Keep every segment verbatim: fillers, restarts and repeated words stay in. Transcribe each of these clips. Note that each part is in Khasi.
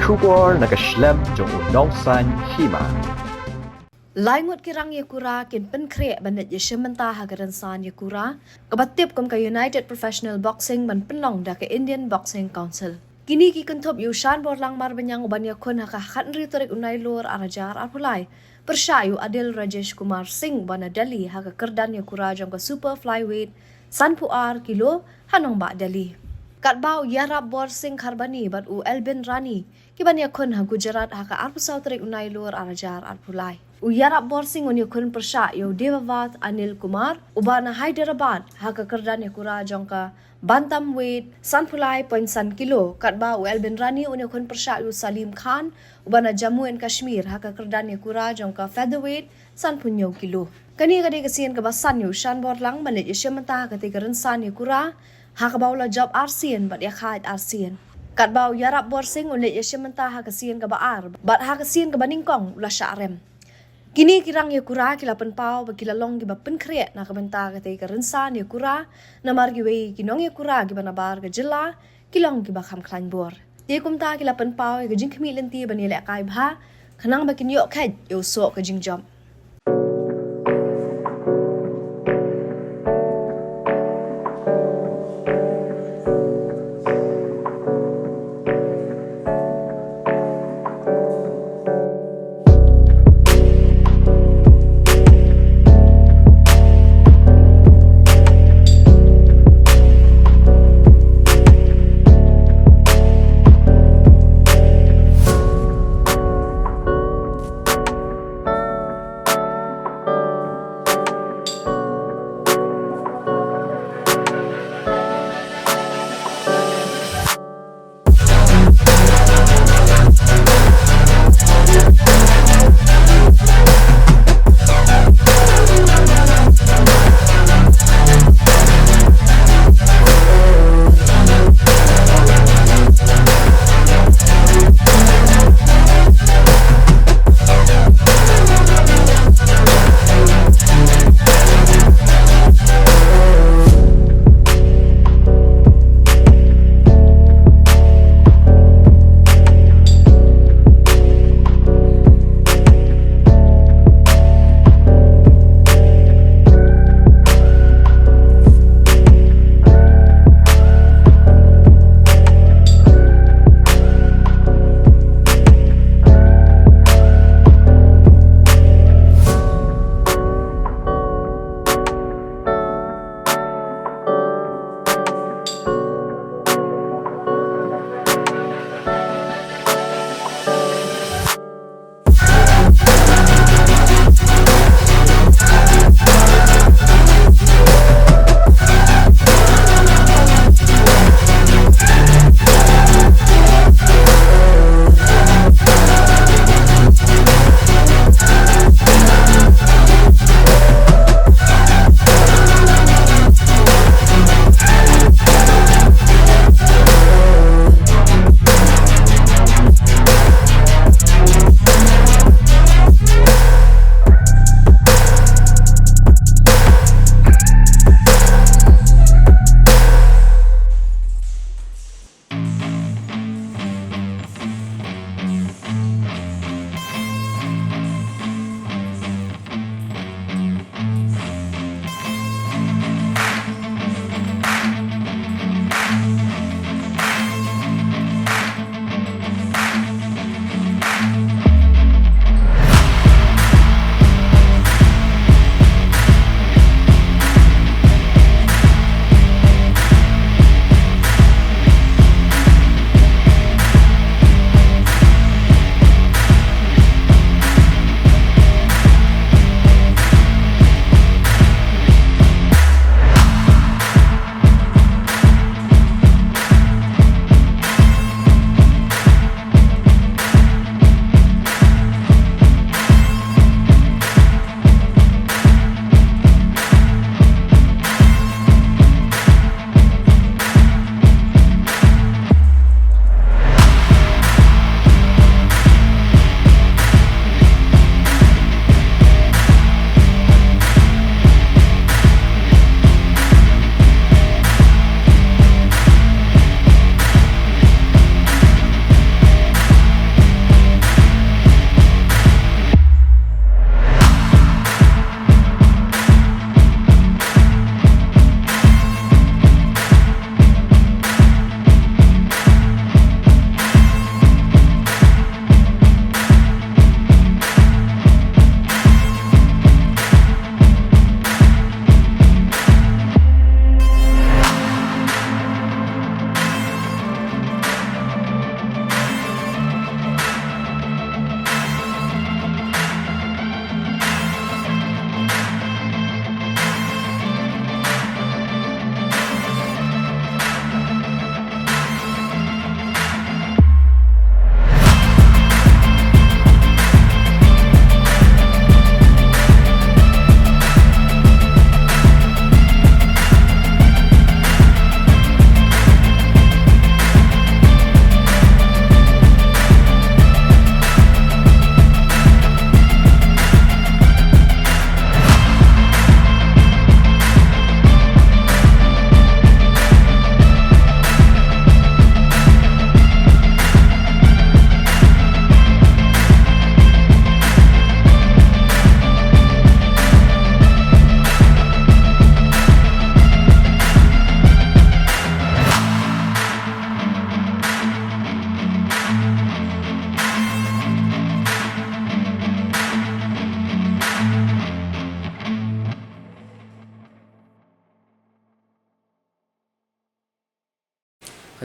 Khubor na ka shlem jong u nongsan hima. Lai ngut ki rang ïakura kin pynkhreh ban leit ïashim bynta ha ka rynsan ïakura kaba tip kum ka United Professional Boxing ban pynlong da ka Indian Boxing Council. Kine ki kynthup ïa u Shanborlang Marbaniang uban ïakhun ha ka khathynriew tarik u Nailur arhajar arphew lai pyrshah ïa u Adil Rajesh Kumar Singh uba na Delhi ha ka kyrdan ïakura jong ka super flyweight sanphew ar kilo ha nongbah Delhi. Katba u Ïarapbor Singh Kharbani bad u Elbin Rani kiban ïakhun ha Gujarat ha ka arphew saw tarik u Nailur arhajar arphew lai. U Ïarapbor Singh un ïakhun pyrshah ïa u Devavath Anil Kumar uba na Hyderabad ha ka kyrdan ïakura jong ka bantamweight sanphew lai point san kilo, katba u Elbin Rani un ïakhun pyrshah ïa u Salim Khan uba na Jammu and Kashmir ha ka kyrdan ïakura jong ka featherweight sanphew hynñiew kilo. Kane ka dei ka sien kaba san ïa u Shanborlang ban leit ïashim bynta ha katei ka rynsan ïakura ha kaba u la jop arsien bad ïakhaid arsien. Katba u Ïarapbor Singh un leit ïashim bynta ha ka sien kaba ar bad ha ka sien kaba nyngkong u la shah rem. Kine ki rang ïakura ki la pynpaw ba ki la long kiba pynkhreh na ka bynta katei ka rynsan ïakura namar kiwei ki nongïakura kiba nabar ka jylla ki long kiba kham khlaiñ bor. Te kumta ki la pynpaw ïa ka jingkhmih lynti ban ïalehkai bha khnang ba kin ïoh kheit ïa u soh ka jingjop.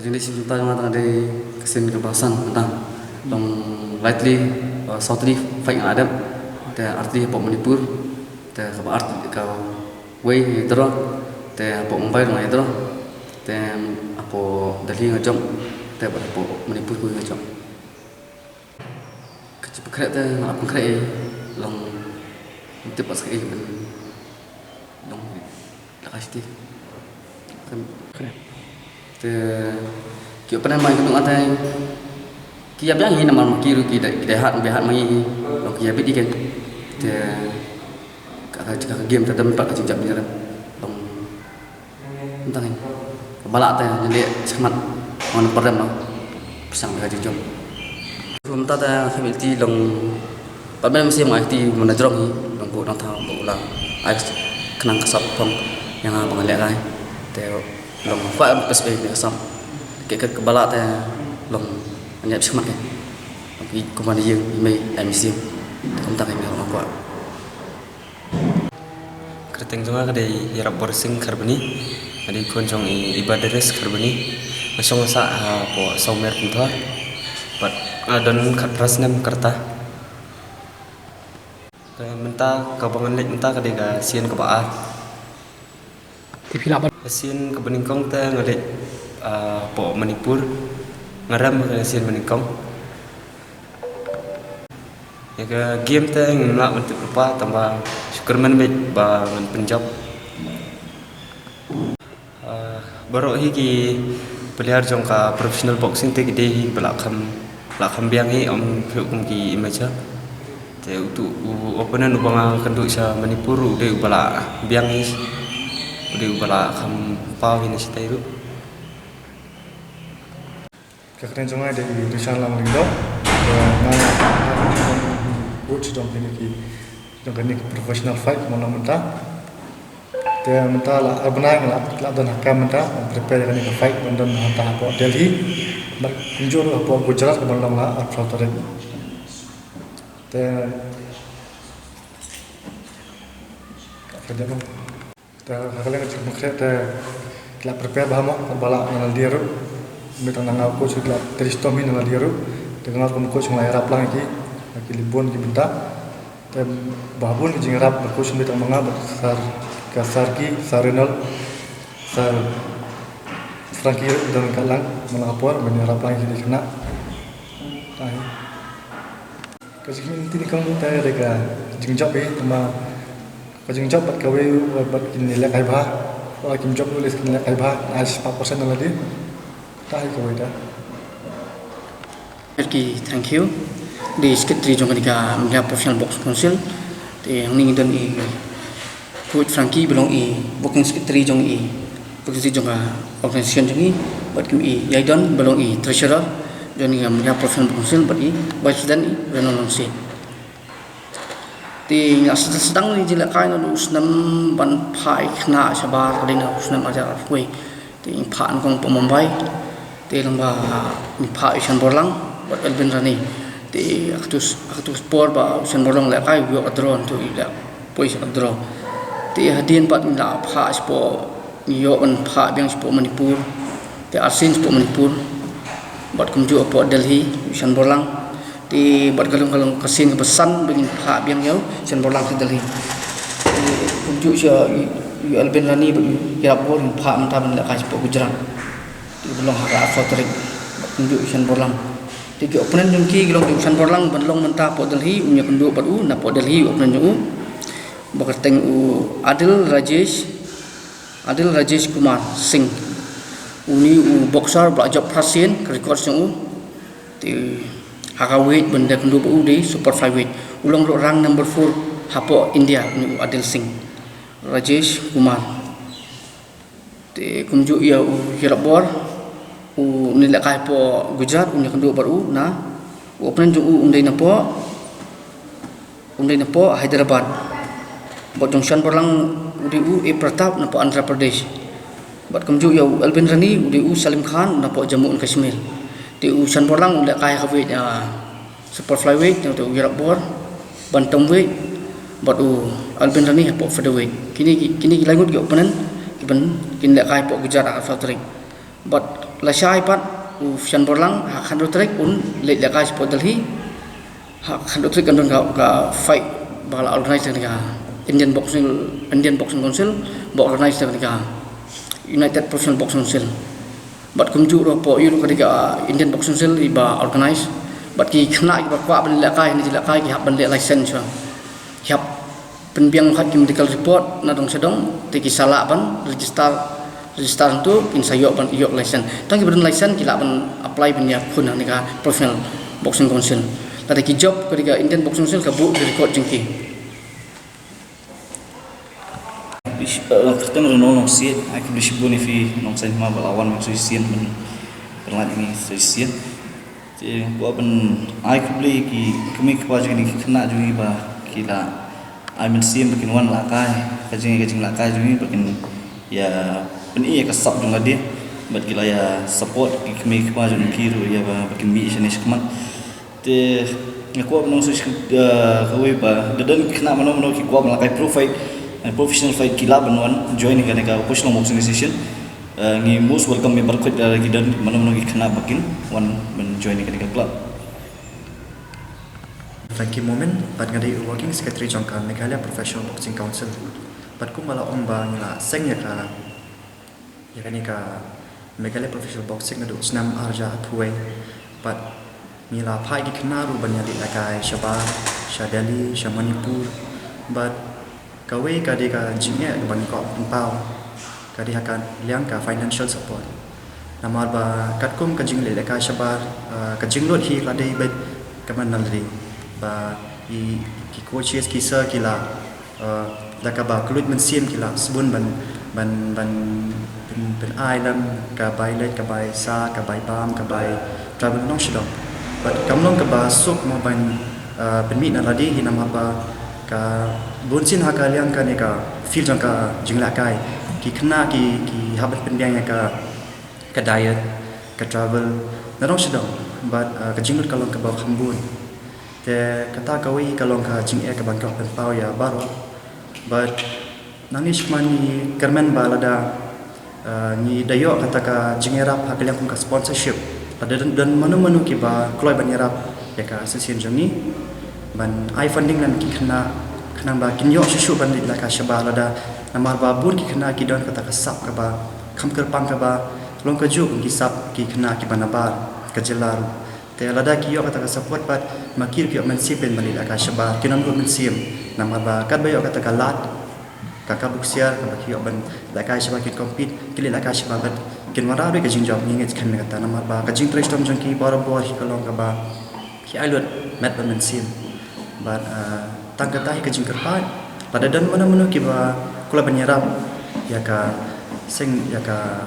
Jingdih sien mynta jong nga tang dei ka sien kaba san mynta. Long lightly, uh, saw tylli fight nga la dep. Te ar tylli hapoh Manipur. Te kaba ar tylli kawei nga ïa draw. Te hapoh Mumbai ruh nga ïa draw. Te hapoh Delhi nga jop. Te bad hapoh Manipur ruh nga jop. Ka jingpynkhreh te nga la pynkhreh ïa long tip ba sa ka ïa ban long la ka shiti. Te ki opponent ma ki nong atai ki ïa biang hi namar ma ki ruh ki dei, ki dei hard, ki dei hard ma ngi, long ki ïa bit ïa ki. Te ka, ka, ka game te dam pat ka jingjop ni ram. Long Tang ka ba lah te ngi leh shakhmat ngan pyrem ba pyrshang ka jingjop. Kumta te ka penalty long pat ban mynsiem ai kti mana jrong hi long bu nang tha bu la ai khnang ka sap phong ïa nga ba ngan leh kai te long kwah em pes be ka sap ke ka ba lah te long ngan ïa shakhmat ke. Ki kumba ni ïeng i mei ai mynsiem kumta ka ïa nga kwah. Kyrteng jong nga ka dei Ïarap Borsing Kharbani. Nga dei khun jong i Iba Deres Kharbani. Nga shong sah hapoh Sawmer Pynthor. Bad nga don khatphra snem ka rta. Te mynta kaba ngan leit mynta ka dei ka sien kaba ar. Te phi lah ban. Ka sien kaba nyngkong te nga leit, ah, hapoh Manipur. Nga rem ha ka sien ba nyngkong. Ïa ka game te ngim lah ban tip lypa tangba shu kyrmen beit ba ngan pynjop. Ah, baroh hi ki player jong ka professional boxing te ki dei hi ba lah kham, lah kham biang hi, ym phi kum ki amateur. Te utu u opponent uba nga kynduh sha Manipur u dei uba lah biang hi. U dei uba lah kham paw hi na shatai ruh. Ka kyrteng jong nga dei Rishan Lam Lyngdoh. Te nga, nga coach jong kine ki, jong kine ki professional fight kumno mynta. Te mynta la ar bnai nga la, la don ha camp mynta, prepare kane ka fight ban don hangta hapoh Delhi. Bad kumjuh ruh hapoh Gujarat ban long la arphew tarik. Te ka dei Te ha ka liang ka jingpynkhreh te ki la prepare bha mo, ba la na lade ruh. Mynta nga u coach ki la trei shitom hi na lade ruh. Te nga kum coach nga ïarap lang ïa ki, ki la bun ki bynta. Te bha bun ki jingïarap na coach mynta ma nga bad sir, ka sir ki, sir Renal, sir Frankie ruh don ka lang, man la ka por ban ïarap lang ïa ki dei khynnah. Ai. Ka jingim tini kong te dei ka jingjop hi, tangba ka jingjop bad kawei bad kin lehkai bha. Wat la kim jop ruh kin lehkai bha, ai spah percent na lade. Te hi kawei te. Ki thank you. Dei secretary jong kane ka Meghalaya Professional Boxing Council. Te hangne ngi don i Coach Frankie ba long i working secretary jong i, working secretary jong ka organisation jong i, bad i Yaidon ba long i treasurer jong i, um, Meghalaya Professional Council, bad i vice president i Reno Longsi. Te ngi la sdang, sdang ïa ka jingïalehkai naduh u snem ban phah ïa ki khynnah shabar, ka dei na u snem ar hajar arphew wei. Te ngi phah nyngkong hapoh Mumbai. Te lyngba ngi phah ïa u Shanborlang bad Elvin Rani. Te ha katu, ha katu ka por ba u Shanborlang u lehkai, u ïoh ka draw, ntu u leh poi sha ka draw. Te hadien pat ngi la phah shapoh, ngi ïoh ban phah biang shapoh Manipur. Te arsien shapoh Manipur. Bad kumjuh hapoh Delhi, u Shanborlang. Te bad ka long, ka long ka sien kaba san ba ngin phah biang ïa u Shanborlang sha Delhi. Te kumjuh sha u, u Elvin Rani bad u Ïarap Bor ngin phah mynta ban lehkai shapoh Gujarat. Te ba long ha ka arphew tarik. Bad kumjuh u Shanborlang. Te ki opponent jong ki, ki long u Shanborlang ban long mynta hapoh Delhi, un ïakynduh bad u na hapoh Delhi u opponent jong u. Ba kyrteng u Adil Rajesh, Adil Rajesh Kumar Singh. Une u boxer ba la jop phra sien, ka record jong u. Te ha ka weight ban da kynduh bad u dei super flyweight. U long ruh rank number four hapoh India, une u Adil Singh. Rajesh Kumar. Te kumjuh ïa u Ïarap Bor, une u lehkai hapoh Gujarat, un ïakynduh bad u na, u opponent jong u un dei napoh, un dei napoh Hyderabad. Bad jong u Shanborlang u dei u A Pratap napoh Andhra Pradesh. Bad kumjuh ïa u Elvin Rani u dei u Salim Khan napoh Jammu and Kashmir. Te u Shanborlang u lehkai ha ka weight, ah, super flyweight, te u Ïarap Bor, bantamweight, bad u Elvin Rani hapoh featherweight. Kine ki, kine ki lai ngut ki opponent, ki ban, kin lehkai hapoh Gujarat ha ka arphew tarik. Bad Lashai pat u Shanborlang ha ka khathynriew tarik un leit lehkai shapoh Delhi. Ha ka khathynriew tarik kan don ka, ka fight ba la organize da ka Indian Boxing, Indian Boxing Council ba organize da ka United Professional Boxing Council. Bad kumjuh ruh hapoh Europe ka dei ka Indian Boxing Council iba organize. Bad ki khynnah kiba kwah ban lehkai, hynrei ki lehkai ki hap ban leh license shuwa. Ki hap pynbiang khot ki medical report na dong sha dong, te ki sa lah ban register, register hangto, kin sa ïoh ban ïoh license. Tang kiba don license ki lah ban apply ban ïakhun ha kane ka Professional Boxing Council. Lada ki jop ka dei ka Indian Boxing Council ka buh ki record jong ki. Kyrteng Reno Nongsiej, ai khublei shibun ïa phi Nongsaiñ Hima ba la wan ban shisien ban pynlait ïa ngi shisien. Te kwah ban ai khublei ki kmie ki kpa jong ngi, ki khynnah jong ngi ba ki la ai mynsiem ba kin wan lehkai, ka jing, ka jinglehkai jong ngi ba kin ïa pyni ïa ka sap jong lade, bad ki la ïa support ki kmie ki kpa jong ngi ruh ïa ba, ba kin mih shane shakhmat. Te nga kwah ban ong sa shi, eh, kawei ba, da don ki khynnah mano mano ki kwah ban lehkai pro fight, eh, professional fight, ki lah ban wan join ïa kane ka Upper Shillong Boxing Association. Eh, ngi most welcome ïa baroh, eh, ki don mano mano ki khynnah ba kin wan ban join ïa kane ka club. Frankie Momin, bad nga dei u working secretary jong ka Meghalaya Professional Boxing Council. Bad kumba la ong ba ngi la seng ïa ka, ïa kane ka Meghalaya Professional Boxing naduh u snem ar hajar arphew wei. Bad ngi la phah ïa ki khynnah ruh ban ïaleit lehkai shabar, sha Delhi, sha Manipur. Bad kawei ka dei ka jingeh kaba ngi kwah pynpaw, ka dei ha ka liang ka financial support. Namar ba katkum ka jingleit lehkai shabar, ah, ka jinglut hi ka dei beit ka man nalri. Ba i, ki coaches ki sa ki la, ah, da kaba kylluid mynsiem ki la sbun ban, ban, ban, ban, ban ai lem ka bai leit, ka bai sah, ka bai bam, ka bai travel nongshong shnong. Bad kam long kaba suk mo ban, ah, pynmih na lade hi namar ba ka bun sien ha ka liang kane ka field jong ka jinglehkai, ki khynnah ki, ki hap ban pynbiang ïa ka, ka diet, ka travel, na dong sha dong, bad, ah, ka jinglut ka long kaba kham bun. Te kata kawei ka long ka jingeh kaba ngi kwah pynpaw ïa baroh. Bad nangne shakhmat ngi kyrmen ba lada, ah, ngi da ïoh kata ka jingïarap ha ka liang kum ka sponsorship, lada don, don mano mano kiba kloi ban ïarap ïa ka association jong ngi ban ai funding lem ki khynnah, khnang ba kin ïoh shuh shuh ban leit lehkai shabar, lada namar ba bun ki khynnah ki don kata ka sap kaba kham kyrpang kaba long kajuh kum ki sap ki khynnah kiba nabar ka jylla ruh. Te lada ki ïoh kata ka support pat, ma ki ruh ki ïoh mynsiem ban leit lehkai shabar, kin ym nud mynsiem. Namar ba katba ïoh kata ka lad, ka, ka bok siar kaba ki ïoh ban lehkai shabar, kin compete, kin leit lehkai shabar bad kin wanrah ruh ka jingjop. Ngi ngeit skhem ïa kata namar ba ka jingtrei shitom jong ki barabor hi ka long kaba ki ai lut met bad mynsiem. Bad, ah, tang kata hi ka jingkyrpad, lada don mano mano kiba kloi ban ïarap ïa ka seng, ïa ka,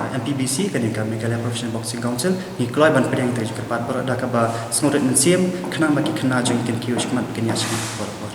ah, M P B C, kane ka Meghalaya Professional Boxing Council, ngi kloi ban pdiang ïa ka jingkyrpad baroh da kaba sngewrit mynsiem, khnang ba ki khynnah jong ngi kin kiew shakhmat, kin ïaid shakhmat baroh.